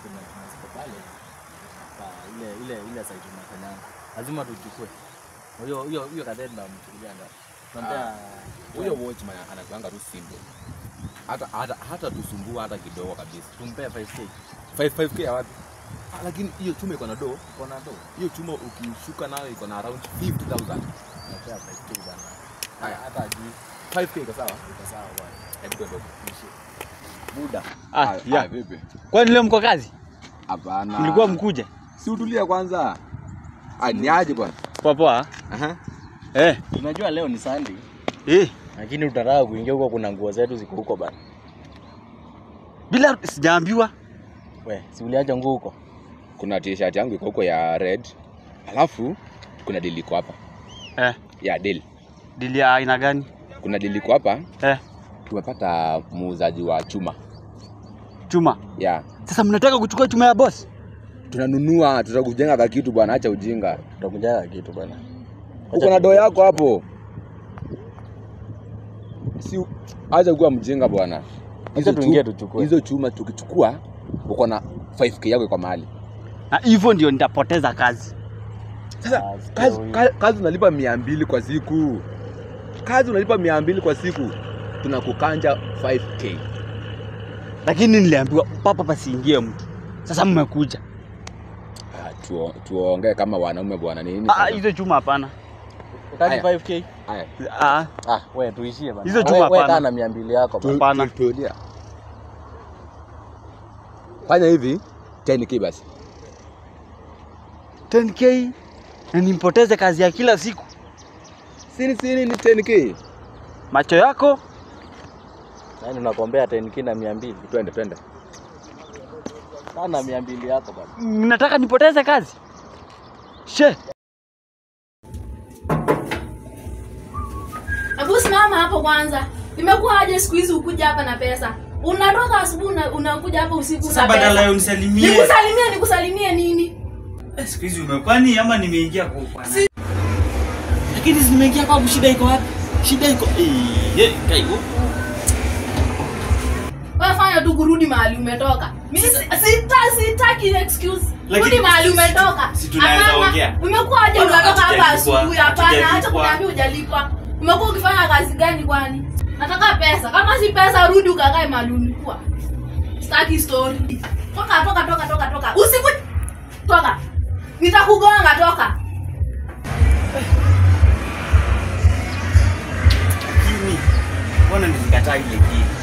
Kuna ziko pale. Ile site tunafanyanga. Lazima tuchukue. Huyo kadhaa tunamchukulia ngapi? Tunampea huyo watchman anakuanga tu simple. Hata tusumbua hata kidogo kabisa. Tumpea 5k. 5k ya wapi? Lakini hiyo chuma iko na do. Iko na do. Hiyo chuma ukishuka nayo iko na around 50,000. Napea 5k bana. Haya hata ajui. 5k iko sawa? Iko sawa bwana. Hebu twende. Buda. Ya vipi? Kwani leo mko kazi? Hapana. Mlikuwa mkuje? Si utulia kwanza. Ni aje bwana? Poa poa. Aha. Unajua leo ni Sunday. Lakini utataka kuingia huko, kuna nguo zetu ziko huko bana. Bila sijaambiwa. We, si uliacha nguo huko? Kuna t-shirt yangu iko huko ya red. Alafu kuna deal iko hapa. Ya deal. Deal ya aina gani? Kuna deal iko hapa. Tumepata muuzaji wa chuma. Chuma? Ya. Sasa mnataka kuchukua chuma ya boss? Tunanunua, tutakujenga ka kitu bwana, acha ujinga. Tutakujenga kitu bwana. Uko na doo yako hapo. Si acha kuwa mjinga bwana. Hizo tuingie tuchukue. Hizo chuma tukichukua uko na 5k yako kwa mahali. Na hivyo ndio nitapoteza kazi. Sasa kazi unalipa 200 kwa siku. Kazi unalipa 200 kwa siku. Tunakukanja 5k. Lakini niliambiwa papa pasiingie mtu. Sasa mmekuja. Tuongee kama wanaume bwana, nini? Hizo chuma hapana. Utaki 5k? Haya. Wewe tuishie bana. Hizo chuma hapana. Wewe kana 200 yako bana. Hapana. Tulia. Fanya hivi 10k basi. 10k na nimpoteze kazi ya kila siku. Sini ni 10k. Macho yako? Yaani unakombea 10k na 200. Twende. Sana 200 yako bana. Mnataka nipoteze kazi? She. Hebu simama hapo kwanza. Nimekuwa aje siku hizi ukuja hapa na pesa? Unatoka asubuhi unakuja hapa usiku na pesa. Sasa badala ya unisalimie. Nikusalimie nini? Siku hizi umekwani ama nimeingia kwa bwana? Lakini si nimeingia kwa shida iko wapi? Shida iko kai huko. Wewe fanya tu kurudi mahali umetoka. Mimi sitaki excuse. Rudi mahali umetoka. Si tunaweza ongea. Umekuwa aje unatoka hapa asubuhi? Hapana, acha kuniambia hujalipwa. Umekuwa ukifanya kazi gani kwani? Nataka pesa. Kama si pesa rudi ukakae mahali ulikuwa. Sitaki story. Toka. Usiku toka. Nitakugonga toka. Lakini mbona nilikataa ile kitu?